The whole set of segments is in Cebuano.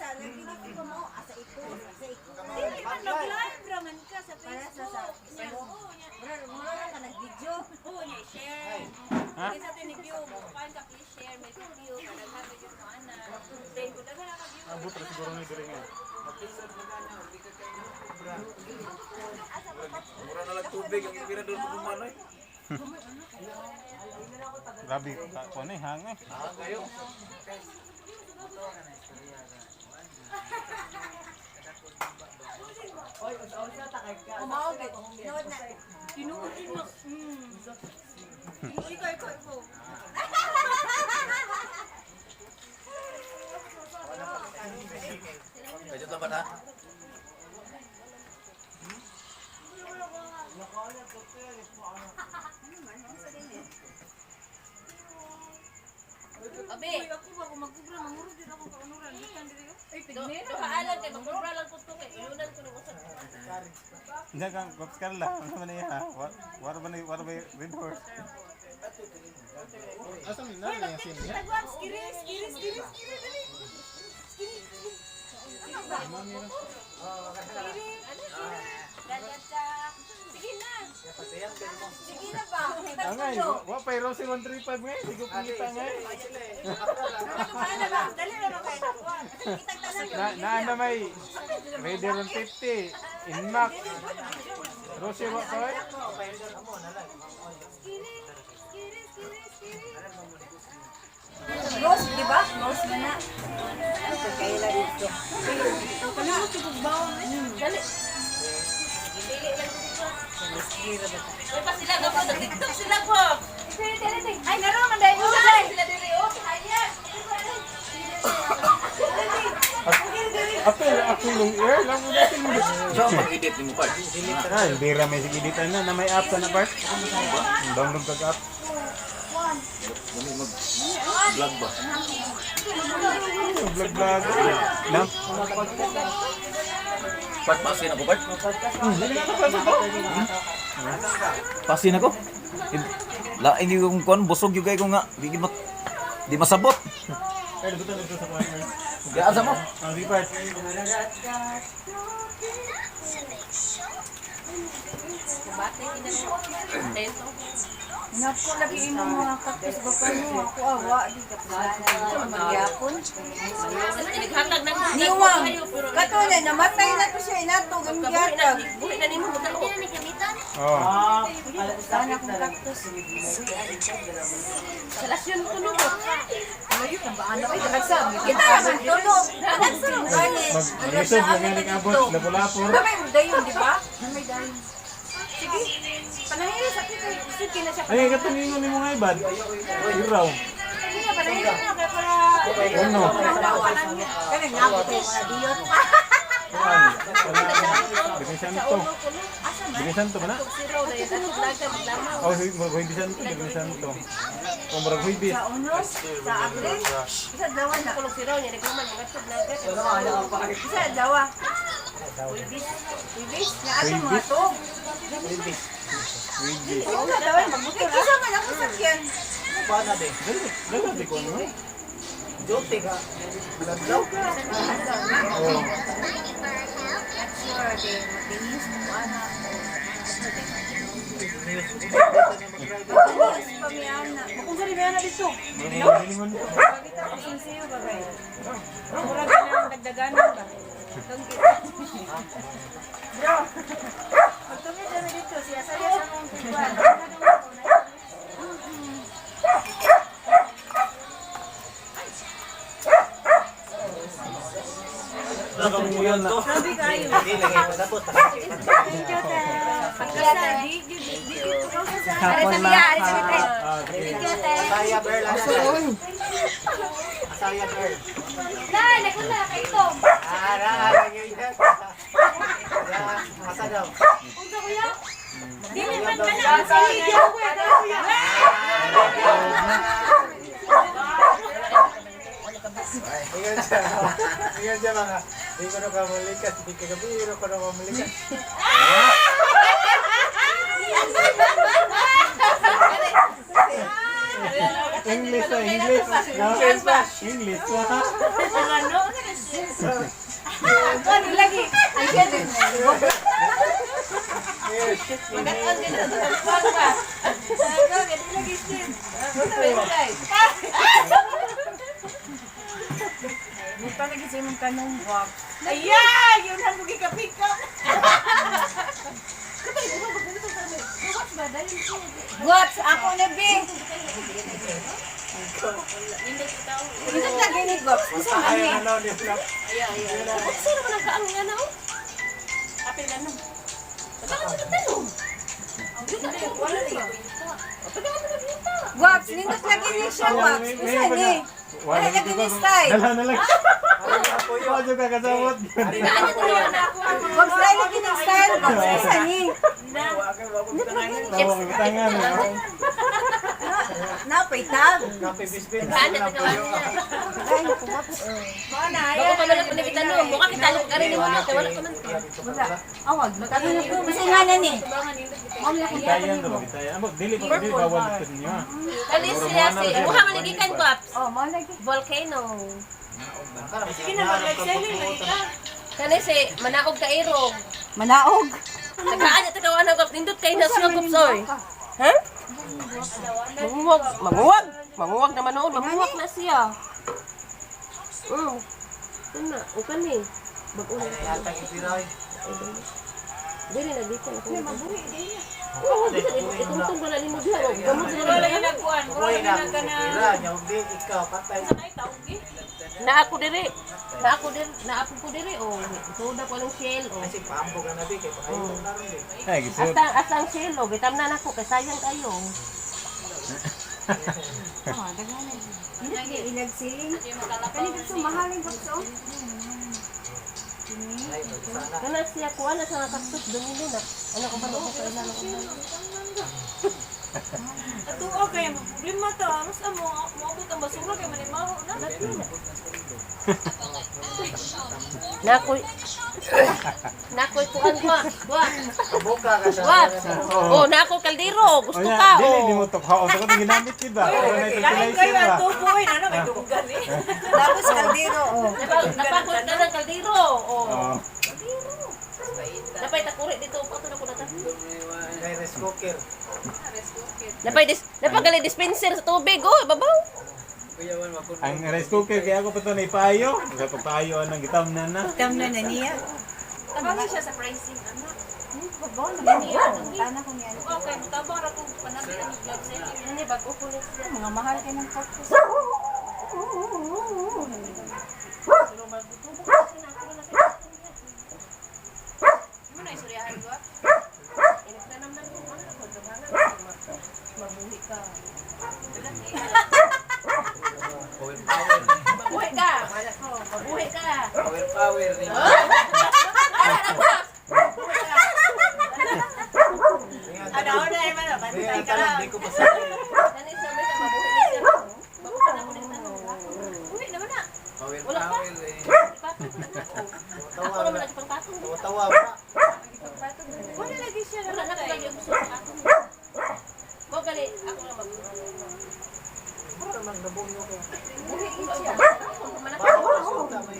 Nagdili ko mo asa iko, asa iko. Dili man mag-live raman ka sa Para sa Facebook. sa Nya, oo, nya. Mura mura ka nag-video. Oo, nya share. Ha? Kinsa to ni view mo, kuan ka please share my video kadaghan gyud mo ana. Then kung daghan ka view. Abot ra siguro ni diri nga. Mura na lang tubig ang ipira doon kung manoy. Grabe ka ko ni hangay. Ah, kayo. Umaog eh. Tinuod na. Tinuod jud mo. Tinuod kay ko ko. Kajot lang ba na? Abi, ako ba kung magkubra mangurog din ako kaunuran bisan diri. Ay, pigmero. Duhaan kay magkubra lang pud to kay ulunan ko nung usa. Hindi ka Pops Carla, ano man niya? Wara ba ni wara ba red horse? Asa man na yung scene niya? Tagwag skiri skiri skiri skiri dali. Skiri. Ano ba? Skiri. Ano skiri? Dagat. Sige na. Sige na ba? Angay, wa pa Rosy 135 ngay, di ko pangita ngay. Ano ba? Dali na ba kayo? Kitang tanan Na na na may Raider 150, Inmax. Rosy wa pa oy. Skiri skiri skiri skiri. Rose, di ba? Rose na na. Pagkaila dito. Kalimot ko bawang eh. Dali. Dili lang ko. Uy, pa sila gapo, nag-TikTok sila ko. Ay, naro man dahil. Saan sila diri oh? Kaya. Apel ako yung air lang mo natin mo. Saan mag-edit ni mo pa? Ah, hindi ra may sige dito na na may app ka na part. Download kag app. Dami mag vlog ba? Vlog vlog. Na. Part pasin ako part. Pasin ako. Lain yung kuan busog yung kay ko nga di gid di masabot. Ay, lugutan dito sa corner. Gaasa mo. Ah, di part. Naku, lagi imo mga cactus ba pa mo? Ako awa, di ka pa. Magyapon. Naghatag na Niwang, kato na, namatay na to siya, inatog ang gihatag. Buhi na nimo magkalo. Oh. Sana akong cactus. Salasyon ko no. Kita naman tulog. Gani. Mag mag-isod lang nga ning abot lapu-lapor. Namay dayon, di ba? Namay dayon. Sige. Panahili sa kita. Sige na siya. Ay, katong ingon nimo nga ibad. Iraw. Sige na, panahili na kaya para Ano? Kanang nabot tayo mga diyot. Kuan. Bini Santo. Bini Santo ba na? Siro na yun. Atog laga maglamaw. Oh, murag Huwebes Santo, Bini Santo. Kung murag Huwebes. Sa unos, sa April, isa dawa na. Kulong siro niya nagluman mga atog laga. Isa dawa. Wibis. Wibis. Na ato mga to. Huwebes. Isa dawa. Eh, kisa man ako sakyan. Dali, dali di ko ano. Oh. Not sure, di mabihis mo anak. Mabihis pa mi anak. Kung sa Riviera dito. Murag hilingon. Pagkita ko sinsiyo ba ba? Murag na ang dagdaganan ba. Bro. Magtumid na dito siya saya sa mong kuwan. Nakamuyan na. Grabe kayo. Thank you, te. Pagkasa, di di di di ko sa Hapon na. Ah, sige. Asaya girl. Nay, naguna kay Tom. Ara, ara, Asa daw? Unsa kuya? Dili man ka na sa video kuya. Ingat siya. Ingat siya mga. Di ko na kamulikas. Di ka gabi, ko na kamulikas. English na English. No? English na. Ang ano? Ano lagi? Ay, siya din. Magat-on ka na sa tagpuan ba? Ano, ganun lagi siya. Muta lagi sa imong tanong, Wap. Ayan! Yun ang bugi ka pick up. Guwaps, ako na, be. Nindot lagi ni Guwaps. Unsa man Ay, ni? ano, di ba? Unsa naman ang kaang nga na oh? Apil na nung. Tagaan sa tanong. Wala na. Tagaan sa bita. Guwaps, nindot lagi ni siya, Guwaps. Unsa ni? Wala lagi ni style. Dala na lang. Wala ka kasabot. Tagaan na tayo na ako. Guwaps, wala lagi ni style. Guwaps, unsa ni? Tawa ko tangan. No? Napay tag. Kape bisbit. Tagaan na tagaan na. Ay, naku, Guwaps. Bago pa man ako nagitanong, mukha kita alok ka rin mo na, kay wala pa man. Wala. Awag, matanong na po. Kasi nga na ni. Bitayan to, bitayan. Amo dili pa dili bawal dito sa inyo. Ah. Kani siya si, mukha man gikan ko apps. Oh, mao lagi. Volcano. Sige na, mag-live selling. Kani si manaog ka irog. Manaog. Tagaan na tagawan na gop nindot kay na siya gop soy. Ha? Manguwag, manguwag, manguwag naman noon, manguwag na siya. Kana, o kani. Bag-o na. Ay, Dili na dito na ko. Oo, itungtong ko na nimo diha. Gamot na lang. Buhay na ako pira. Nya, hindi ikaw, patay. Na ako diri. Na ako diri, na ako ko diri oh. Suda ko ng shell oh. Kasi paambog na nabi, kay pakayong na rin eh. Ay, gisud. Asa asa ang shell oh, gitam na nako kay sayang kayo. Oh, daghan na. Nindot kay ilag siling. Kani dito mahalin Guwaps, oh. Ay, sana. Kana siya kuha na sa nga cactus dumilo na. Ano ko ba ko kailan ko ba? Atuo kay problema ta, mas amo moabot ang basura kay manimaho na. Nakoy Nakoy kuan ko. Wa. Kabuka ka sa... Wa. Oh, nako kaldero. Gusto Onya, ka dili oh. nimo tukhaon ko ginamit gid ba? Wala na Lain fertilizer kayo ba? ang tubo eh, ano may dugan eh. Tapos kaldero, oh. Napakot na ng kaldero. Oh. Oh. Napay takuri dito pa to na ko na. Kay rice cooker. Napay dis napagali dispenser sa tubig oh, babaw. Ang rice cooker kaya ako pa to na ipayo. Sa pagpayo anang gitam na na. Tam na na niya. Tabang siya sa pricing ana. Babaw na niya. Tana ko niya. Tuo kay tabang ra kog panabi ang vlog selling. Ano bago ko na siya. Mga mahal kay ng cactus. Mo na istoryahan ko. Inagtanam na ko ano ko daghanan mabuhi ka. Power, power. Mabuhi ka. Mabuhi ka. Power, power. Ano na man bantay ka lang. Hindi ko pa sa... Kani sa may mabuhi na siya. Bago pa na ko nagtanong. Uwi naman na. Power, Wala pa. power. Eh. Ipatong ko na ako. Ako naman nagpangpatong. Tawa pa. Wala lagi siya Wala na ko namatay. lagi gusto sa atong. Mo gali ako lang mag. Puro man nabungyo ko. Buhi siya. Bago ka suta, may...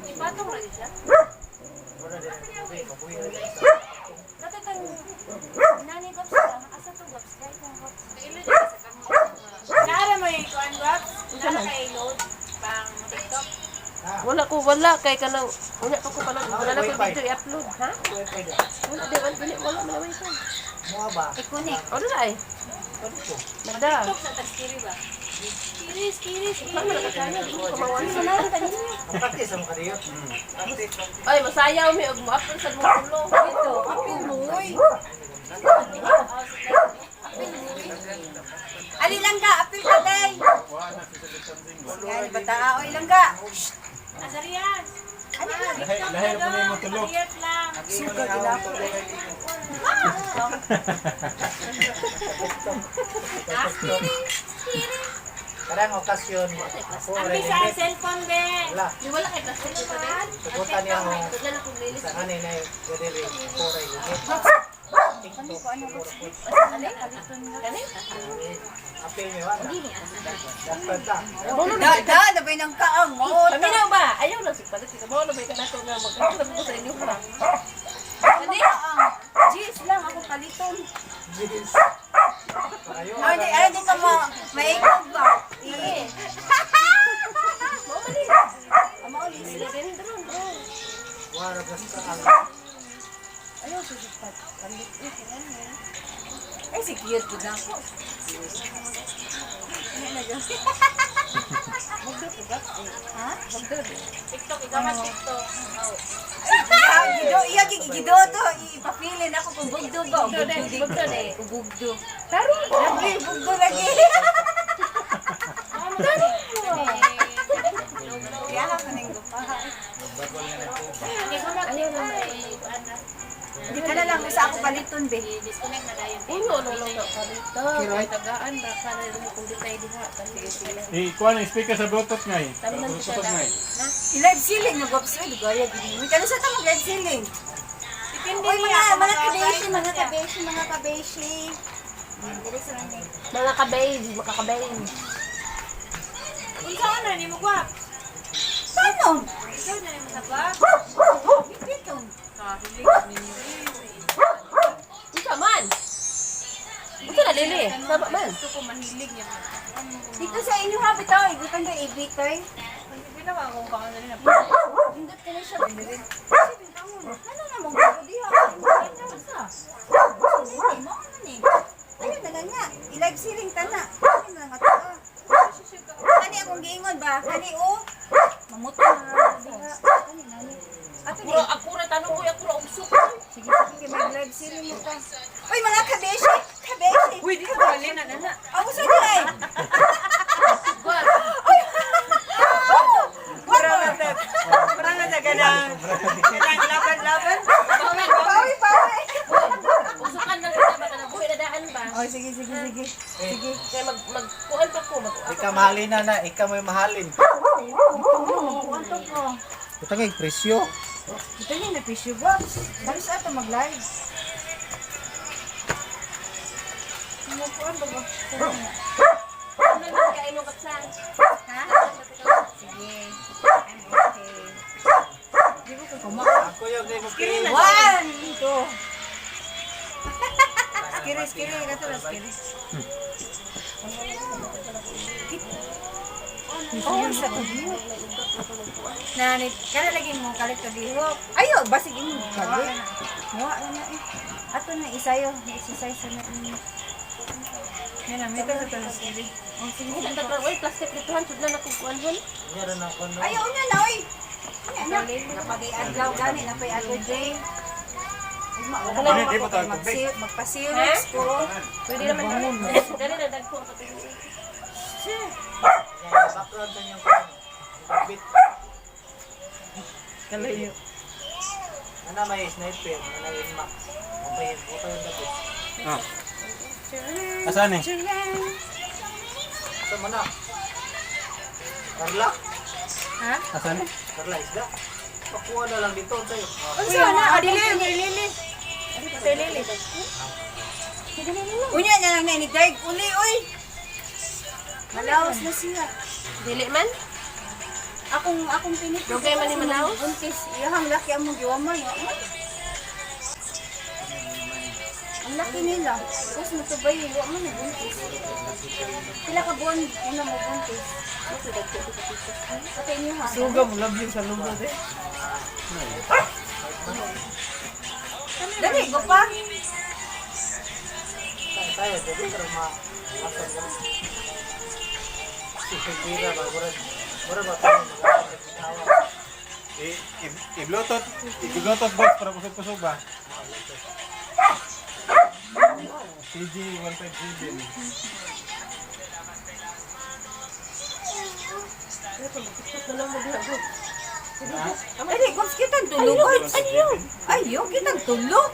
Ipatong lagi siya. Wala din. Mabuhi na din. Kato tang nani gaps ka. Asa to gaps kay kung gaps. Kailo di sa kamot. Naara may kuan gaps. Naara kay load pang TikTok. Wala ko wala kay kanang wala pa ko pa lang wala na ko video i-upload ha. Wifi da. Wala di wala dili wala man wifi. Mua ba? I-connect. Ano na ay? Ano ko? Nagda. TikTok sa tagskiri ba? Kiri, kiri, Wala man nakasaya di ko mawan sa na. Ang practice ang kadiyo. Practice. Ay masayaw mi og mo-upload sa mong ulo. Ito, apil mo, uy. Ali lang ka, apil ka, day. Wala na sa distancing ba? Sige, bata, oy lang ka. Azarias. Ali lang. Lahi lahi na po na yung tulog. Arias lang. Suga gila ko. Karang okasyon. Ako Ang rin. bisa ang cellphone be. Wala. Di wala kay plastic dito de. Subutan niya ako. Wala na kong lilis. Sa kanay na gadiri. Ako rin. TikTok. Kani? Apil ni wala. Dapat ta. Da, da, nabay ng kaang mo. Paminaw ba? Ayaw lang si palit. Mo na may kanako nga magkaroon ko sa inyo pa. Kani? Jeez lang ako paliton. Jeez. Ayo. Ay, di, ay, di ka ma, maikog ba? Eh. Mauli. Dendron bro. Wala basta ang Ayaw susupat. Palit eh kinan. Ay si cute gud ako. Ha? TikTok ikaw man TikTok. Ya, gido, iya, gido to. Ipapilin ako kung bugdo ba. o Bugdo din, Bugdo, bugdo din. Bugdo. Taro, lagi, bugdo lagi. Kaya ako nang gupa. Hindi ko mag ay kuan na. Hindi ka na lang sa ako paliton, be. I-disconnect na dayon. Uno no lang na palito. Tagaan ba para mo kung di tayo diha. Sige sila. Eh, kuha ng speaker sa Bluetooth nga eh. Tamnan siya Bluetooth nga dahil. eh. Na. I-live ceiling na gobs. Uy, gaya, gini. Kano sa ito mag-live ceiling? Depende Uy, mga, niya kung mga mag-apply kabeshi, man mga siya. kabeshi, mga kabeshi. Dili sa mga. Mga kabeige, mga kabeige. Unsa na nimo gwap? Paano? Ikaw na nimo sa gwap. Dito. Kahilig ninyo. Unsa man? Unsa na lili? Sama man. Gusto ko mahilig niya. Dito sa inyo ha, bitaw. Igutan ka, ibitay. Ginawa akong kaon na rin. Indot ka na siya. Ano na mong bago diha? Hindi, mo ano ni? Ayun na lang nga. I-live ceiling ta na. Ayun na lang ato. Ah. Kani akong giingon ba? Kani o? Mamuto na. Diha. Kani nani. Ato di. Puro ako ra tanong ko, ako ra usok. Sige, sige, mag-live ceiling mo ta. Uy, mga kabeshi! Kabeshi! Uy, dito bali na na. Ang uso nila eh! Gwap. Mura na ta. Mura na ta ganang. Ganang laban-laban. Pawi, pawi! Usukan lang kita ba kanang buhi na daan ba? Oh, sige, sige, sige. Sige. Kaya mag magkuan pa ko, mag Ika mahalin na na, ika may mahalin. Kuanto ko. Ito kay presyo. Ito niya na pisyo box. Balis ato mag-live. Ano kuan ba ba? Ano lang kain mo kapsan? Ha? Sige. I'm okay. Di ba ko kumain? Ako yung kay mo. One, two. Skiri, skiri. Kato lang, skiri. Oh, sa kabihok. Nanit, kada lagi mo kalit kabihok. Ayo, basig imo kalit. Muwa na na eh. Ato na isayo, exercise na ninyo. Yan na, mita sa tanas. Oh, sige. Hindi na oy plastic dito han sud na nakukuan hon. Meron ako no. Ayaw na na, oy. Unya na. Napagay adlaw gani, napay adlaw day. Wala, di pa tayo tubig. Magpa-serious ko. Pwede naman dali. Dali na dagko sa tuig. Background sa inyong kuno. Bit. Kalayo. Ana may sniper, ana may max. Okay, okay yung dapat. Ah. Asan eh? Sa mana? Carla, Ha? Asan eh? Carla isda. Pakuha na lang dito tayo. Unsa na? Ah, dili, dili. Dili. Unya na lang na ni Greg. Uli, oy. Malaos na siya. Dili man. Akong akong pinit. Dugay man ni Malaos? Buntis. Iyahang laki among giwaman. Wa man. Ang laki nila. Tapos matubay, wa man ni buntis. Pila ka buwan una mo buntis. Patay niyo ha. Suga mo love you sa lubot eh. Dali, go pa. Tayo, dili pero ma masan ka. Si Figura ba murag murag ba tayo mag-awa. I-Bluetooth, i-Bluetooth box para kusog-kusog ba? CG 157. Dali, kung kitang tulog. Ayo, kitang tulog.